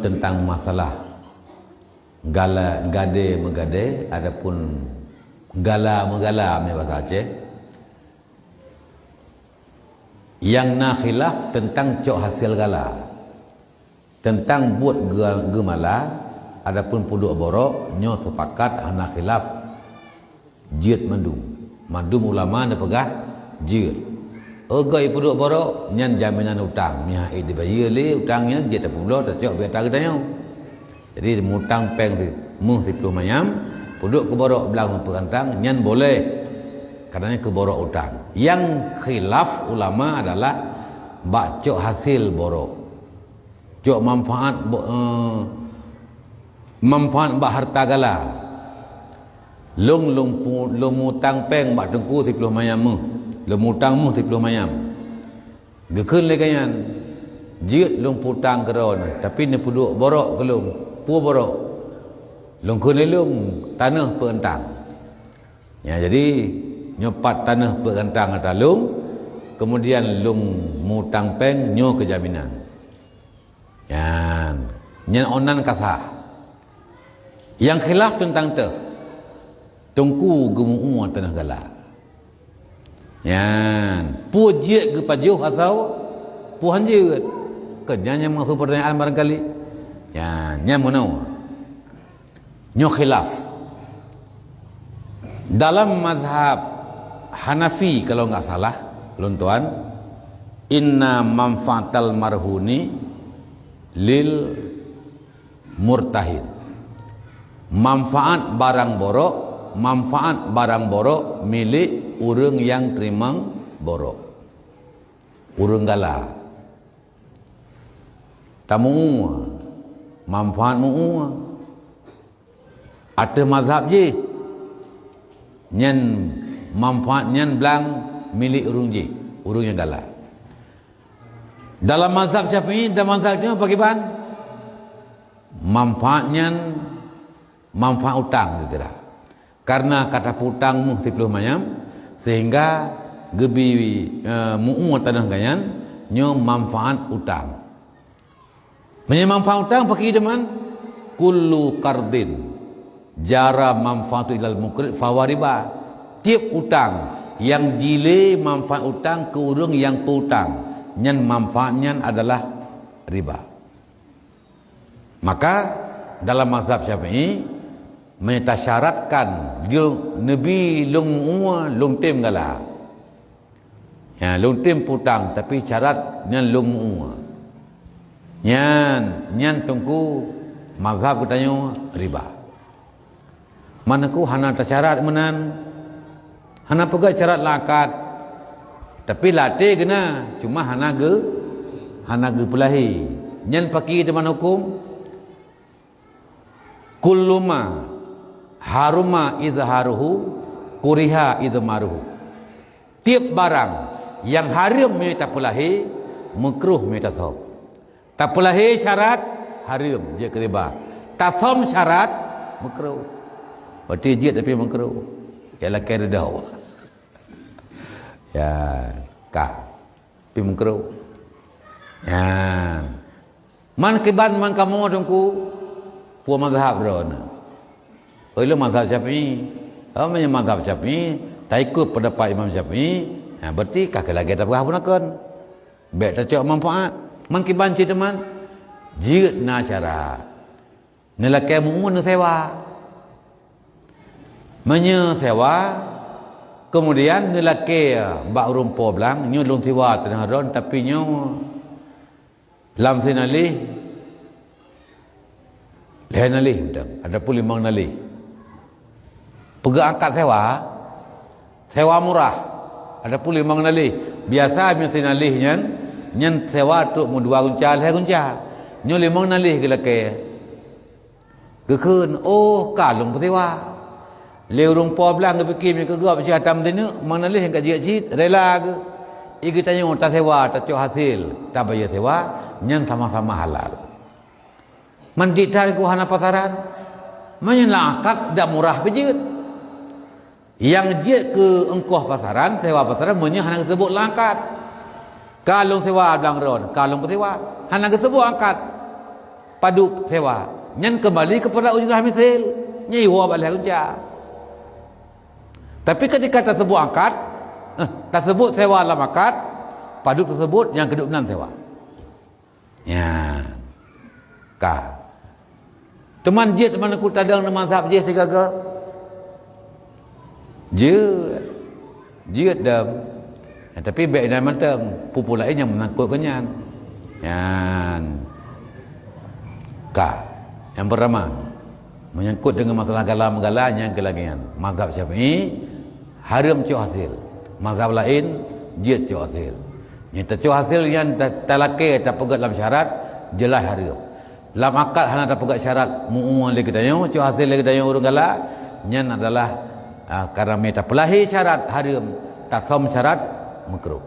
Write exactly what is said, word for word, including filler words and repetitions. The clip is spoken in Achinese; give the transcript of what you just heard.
Teuntang masalah gala, gadée meugadée, adapun gala meugala, meunan basa Aceh, nyang na khilaf teuntang cok hasé gala. Teuntang buet geu-, geumala, adapun peuduek borok, nyoe seupakat hana khilaf. Jeuet mandum. Mandum ulama neupeugah jeuet. Ôh, geu ipeuduek borok, nyan jaminan utang. Meuhai dibayeue lé utang nyan, jeuet tapeubloe, tacok bak ata geutanyoe. Jadi, mutang péng si-, méuh siploh manyam, peuduek keu borok blang meupeuantang, nyan boleh. Karena nyan keu borok utang. Nyang khilaf ulama adalah bak cok hasé borok. Cok manfaat bo-, eh, manfaat bak harta gala. Lôn, lôn pu-, lôn mutang péng bak teungku siploh manyam méuh. Lôn mutang méuh siploh manyam. Geukheun lé gobnyan, "Jeuet lôn putang keu droeneuh, tapi neupeuduek borok keu lôn." "Peue borok?" "Lôn kheun lé lôn, tanoh peuantang." Ya, jadi, nyoe pat tanoh peuantang ata lôn, kemudian lôn mutang péng nyoe keu jaminan. Nyan, nyan ôn nan ka sah. Nyang khilaf teuntang teuh, teungku geumeu'ue tanoh gala. Nyan, peue jeuet geupajoh atawa peue han jeuet? Keu nyan nyang meusu peurtanyaan barangkali. Nyan, nyan meunoe. Nyoe khilaf. Dalam mazhab Hanafi, kalau nggak salah, lôn tuan, inna manfaatal marhuni lil murtahin. Manfaat barang borok, manfaat barang borok milék ureuëng nyang teurimong borok. Ureuëng gala. Tameu'ue, manfaat meu'ue. Ateueh mazhab jih, nyan manfaat nyan blang milék ureuëng jih, ureuëng nyang gala. Dalam mazhab Syafi'i dan mazhab nyoe pakriban? Manfaat nyan manfaat utang geukira. Karena ka taputang méuh siploh manyam, sehingga geubi, eh, meu'ue tanoh gobnyan, nyoe manfaat utang. Meunyoe manfaat utang pakri teuma, kullu qardin jara manfaatu ilal muqrid fahuwa riba. Tieb utang nyang jilé manfaat utang keu ureuëng nyang peutang, nyan manfaat nyan adalah riba. Maka, dalam mazhab Syafi'i, meunyoe tasyaratkan, lôn neubi lôn meu'ue, lôn tem gala. Ya, lôn tem putang, tapi syarat nyan lôn meu'ue. Nyan, nyan teungku mazhab geutanyoe riba. Man teungku hana tasyarat meunan. Hana peugah syarat lam akad. Tapi lam até geuna, cuma hana geu-, hana geupeulahé. Nyan pakri teuma huköm? Kullu ma haruma izharuhu, kuriha idhmaruhu. Tieb barang nyang hareuem meunyoe tapeulahé, meukruh meunyoe tasom. Tapeulahé syarat, hareuem, jeuet keu riba. Tasom syarat, meukruh. Berarti jeuet tapi meukruh. Ya, lakée dudoe. Ya, ka. Tapi meukruh. Ya. Man kiban man kamoe teungku, peue mazhab droeneuh? Oi, lôn mazhab Syafi'i. Oh, meunyoe mazhab Syafi'i, taikot peundapat Imam Syafi'i, ha, berarti ka keu lagée tapeugah bunoe kon. Bék tacok manfaat. Man kiban cit teuma, jeuet na syarat. Neulakée meu'ue neusewa. Meunyoe sewa, kemudian neulakée bak ureuëng po blang, nyoe lôn sewa teuh droen, tapi nyoe lam sinaléh, lhée naléh mantong, ataupun limong naléh. Peugah angkat sewa, sewa murah, ataupun limong naléh. Biasa meunyoe sinaléh nyan, nyan sewa trok meudua gunca, lhée gunca. Nyoe limong naléh geulakée. Geukheun, "Oh, ka lôn peusewa." Lé ureuëng po blang geupike meunyoe keu gob sia tam sineuk, limong naléh nyang ka jeuet cit, rela geuh. I geutanyoe tasewa, tacok hasé, tabayeue sewa, nyan sama-sama halal. Man jeuet that keu hana pasaran, meunyoe lam akad dak murah pih jeuet. Nyang jeuet keu ongkoh pasaran, sewa pasaran, meunyoe hana geuseubut lam akad. Ka lôn sewa blang droen, ka lôn peusewa, hana geuseubut akad. padub sewa, nyan keumbali keupada ujrah misil, nyan iwoe bak lhèe gunca. Tapi ketika tasebut akad, eh, tasebut sewa lam akad, padub teusebut nyang keuduek nan sewa. Nyan. Ka. Teuma jeuet teuma ku tadong na mazhab jih sigaga. Jeuet. Jeuet dam. Ya, tapi bèk inan mantong, peue-peue laén nyang menyangkut keu nyan. Nyan. Ka. Nyang pertama, menyangkut dengan masalah gala meugala nyang keu lagèe nyan. Mazhab Syafi'i, hareuem cok hasil. Mazhab laén, jeuet cok hasil. Nyang tacok hasil nyan ta-, talakèe tapeugèt lam syarat, jeulaih hareuem. Lam akad hana tapeugèt syarat, meu-ue lé geutanyoe, cok hasil lé geutanyoe ureueng gala, nyan adalah, ah, karena mita peulahi syarat hareuem, tasöm syarat makruh.